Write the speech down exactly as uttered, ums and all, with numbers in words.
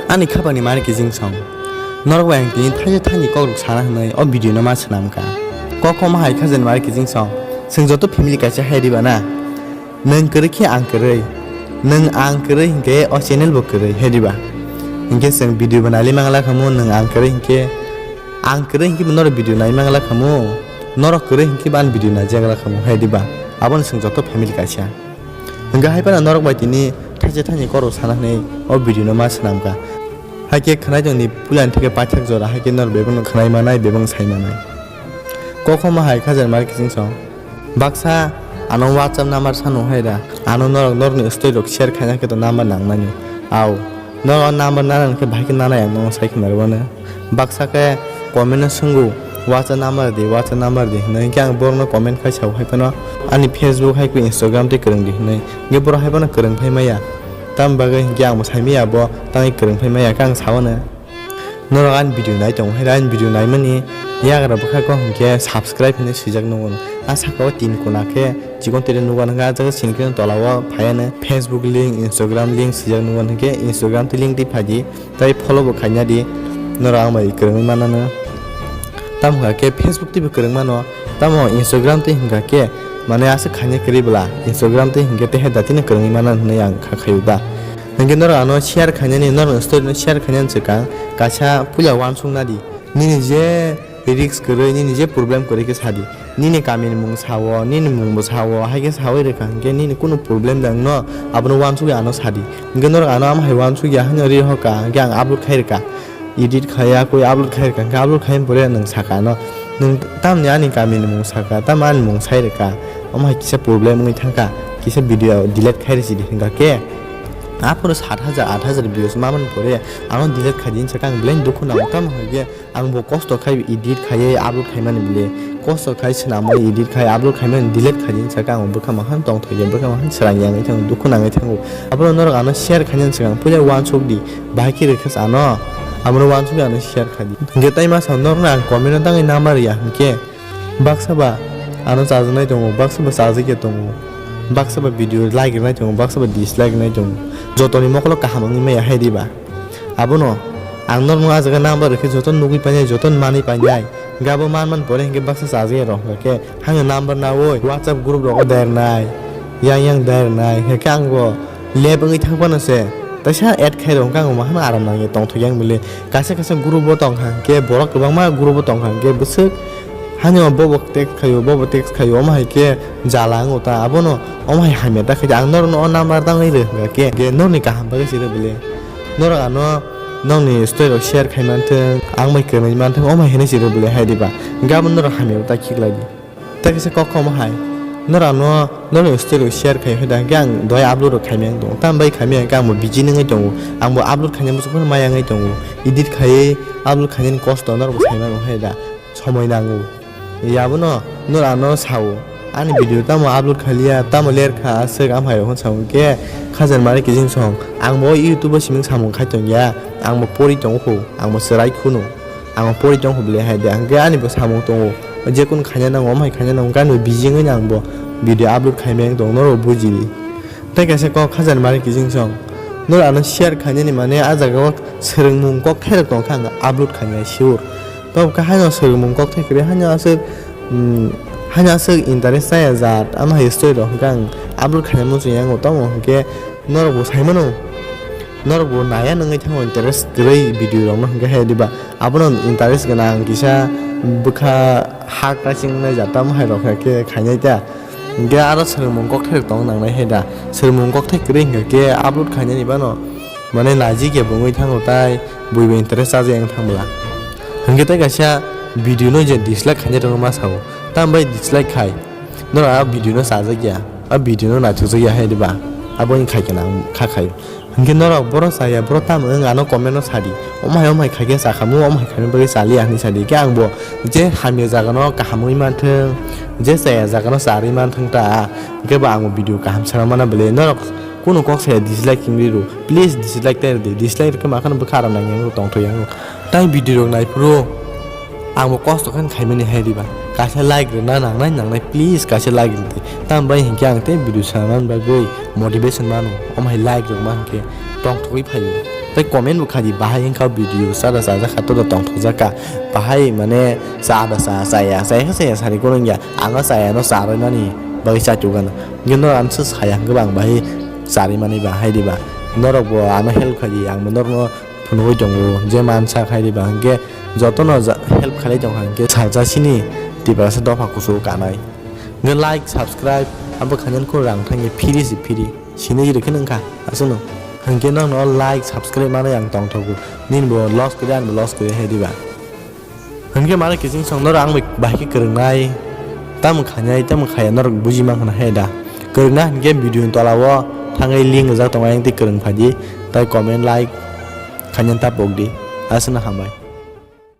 Ani khapani mari kijing song. Norok bai ang tini thaisa thaini kokrok sana hwnwi o video no ma swnam kha. Kok koma hai kha jen mari kijing song. Chwng joto family kaisa hai riba na. Nwng kwrwi khe ang kwrwi. Nwng ang kwrwi hinkhe o channel bo kwrwi hai riba. Hinkhe chwng video bo naili mangla khamu nwng ang kwrwi hinkhe. Ang kwrwi hinkhe bo norok video nai mangla khamu. Norok kwrwi hinkhe bo ani video naijagla khamu hai riba. Aboni chwng joto family kaisa. Hwnkhe hai phano norok bai tini thaisa thaini kokrok sana hwnwi o video no ma swnam kha. Hai khe khwnai tongni puila ni theke paithak jora hai khe norok bebak no khwnai manai bebak sai manai. Kok koma hai kha jen mari kijing song. Baksa ano WhatsApp number sano hai da. Ano norok norokni story rok share khaina khe to number nang nani. Au. Norok o number nana hwnkhe bahai khe nana yang no sai khna rwano. Baksa khe comment no swngo, "WhatsApp number di, WhatsApp number di," hwnwi. Hinkhe ang borokno comment khai sao, hai phano ani Facebook hai khe Instagram tei kwrwng di hwnwi. Hinkhe borok hai phano kwrwng phai maya. Tamni bagwi hinkhe ang bo sai maya bo tangwi kwrwng phai maya, khe ang sao no. Norok ani video nai tongo, hai ani video naimani yagra bwkha kok hinkhe subscribe hinwi swijak nungo. A saka o tin kuna khe chikon tiri nukha, hwnkhe a jaga sini khe tola o phaiya no Facebook link, Instagram link swijak nungo, hwnkhe Instagram tei link twi phai di. Tai follow bo khaina di, norok ang bai kwrwngwi manano. Tamo hwnka khe Facebook twibo kwrwng mano, tamo Instagram twi hwnka khe, mane aswk khaina kwrwi bwla, Instagram twi hwnka khe tehe datino kwrwngwi mano hwnwi ang kha khaio da. Hwnkhe norok ano share khainani, norok story no share khainani swkang kaisa puila uansuk nadi. Nini je risk kwrwi, nini je problem kwrwi khe sadi. Nini kamini mung sao, nini mungbo sao, hai khe saui rwkha hinkhe nini kunu problem da wngno, abono uansugwi ano sadi. Hinkhe norok ano amo hai uansugya haino ri hoka, hinkhe ang upload khai rwkha. Edit khaiya koi upload khai rwkha, hinkhe upload khai pore nwng saka ano. Nwng tamni ani kamini mung saka, tamo ani mung sai rwkha. Omo hai kisa problem wngwi thangkha, kisa video delete khai rwsidi hinkha khe. Aphuru sat hajar, aat hajar views mamani pore ano delete khaidi hinsaka ang belai dukhu nango, tamo hai khe Ang bo kosto khai edit khaiwi upload khaimani bile. Kosto khai swnamwi edit khai upload khaimani delete khaidi hinsaka ang bwkha mahan tongthokya, bwkha mahan chwrangya wngwi thango, dukhu nangwi thango. Abono norok ano share khainani swkang puila uansuk di, bahai khe rwkhe sa ano. Abono uansuk di ano share khaidi. Hinkhe tai masa norokno ang comment o tangwi number riya hinkhe baksa ba ano chajaknai tongo, baksa ba chajakya tongo, baksa ba video like rwnai tongo, baksa ba dislike rwnai tongo. Jotoni mokolo kaham wngwi maya hai diba? Abono ang norokno ah jaga number rwkhe joto nugwi painai, joto manwi painai. Gabo man man pore hinkhe baksa chajakya rok hinkhe haino number naui WhatsApp group rogo dernai, yang yang dernai hinkhe ang bo lab wngwi thang phano se taisa add khai rok hinkhe ang bo mahano aram nangya tongthokya ang bile. Kaisa kaisa group o tongkha hinkhe borok kwbangma group o tongkha hinkhe bwswk haino bobo text khaio, bobo text khaio, omo hai khe jala wngo ta. Abono omo hai hamya ta khaidi ang norokno o number tangwi rw hinkha khe, khe norokni kaham bagwi se rw bile. Norok ano nokni story rok share khai manthwng, ang bai kwrwngwi manthwng, omo hai hinwi se rw bile hai diba. Gabon norok hamya ta khiklai di. Tei kaisa kok koma hai. Norok ano nokni story rok share khai hoida hinkhe ang doi upload rok khaimya wng tongo. Tambai khaimya hinkhe ang bo busy wngwi tongo. Ang bo upload khaina muchung phano maya wngwi tongo. Edit khaiwi upload khainani kosto norok bo sai mano hai da. Somoi nango. Yabono nor ano sao. Ani video tamo upload khaliya, tamo ler kha, aswk amhai rok sao khe khajar mari kijing song. Ang bo YouTube o siming samung khai tongya. Ang bo pori tongo khu, ang bo chwrai khunu. Ang bo pori tong khu bele hai de. Ang khe ani bo samung tongo. Jekun khaina nango, amhai khaina nango, gani bo busy wngwi ang bo video upload khaimai wng tong norok buji di. Tei kaisa kok khajar mari kijing song. Nor ano share khainani mane ah jaga o swrwngmung kok thairok tong kha ang upload khainai sure. Tamo khe haino swrwngmung kok thai kwrwi haino aswk, mm, haino aswk interest chaya jat ano hai story rok hwnkhe ang upload khainai muchung yango tamo hwnkhe norok bo sai mano. Norok bo naya nangwi thango interest kwrwi video rok no hwnkhe hai diba abono interest gwnang kisa bwkha ha kaising nai jat tamo hai rok khe khainai ta. Hingke aro swrwngmung kokthairok tong nangnai hai da? Swrwngmung kokthai kwrwi hingka khe upload khainani bano mane najikya bo wngwi thango tai buibo interest chajakya wng thang bwla. Hingke tei kaisa video no je dislike khainai rokno ma sao, tambai dislike khai norok a video no chajakya, a video no naithokjakya hai diba? Abo wngkha khe nang kha khai. Hingke norok boro chaya, boro tamo wng ano comment o sadi. Omo hai omo hai khaikhe chakhamu, omo hai khaina bagwi chaliya hinwi sadi. Khe ang bo je hamya jaga no kaham wngwi manthwng, je chaya jaga no charwi manthwng ta, hingke bo ang bo video kaham sana mana bwle. Norok kunu kok saya dislike hinwi rw, please dislike tei rwdi. Dislike rwkhe makhano bwkha aram nangya wng tongthokya wng. Tai video rok naiphuru ang bo kosto khe khaimani hai diba? Kaisa like rwna nangnai nangnai, please kaisa like rwdi. Tambai hinkhe ang tei video sana bagwi motivation mano. Omo hai like rwma hinkhe tongthokgwi phaio. Tei comment bo khaidi, bahai wngkha video chada chajak kha, todo tongthokjak kha, bahai mane chada cha chaya chaya khe chaya sari kwrwngya, ang o chaya no charwi nani bagwi chachugano, hwnkhe norok ano se saya hwnkhe bo ang bahai charwi mani ba hai diba, norok bo ano help khaidi, ang bo norokno phunugwi tongo je mansa khai diba, hwnkhe jotono ja-, help khalai tongkha hwnkhe salsa sini Tiprasa dopha kuchugo kanai. Hwnkhe like, subscribe abo khainani kunu rang thangya, free se free. Sini rikhe nangkha aswkno. Hwnkhe nokno like, subscribe manwi ang tongthogo. Nini bo loss kwrwi, ani bo loss kwrwi hai diba. Hwnkhe mano kiching song norok ang bai khe kwrwngnai. Tamo khainai, tamo khaiya norok buji mankha na hai da. Kwrwngna hwnkhe video ni tola o thangwi link rijak tongo, ayang twi kwrwng phaidi. Tai comment, like khainani ta pokdi. Aswkno hambai.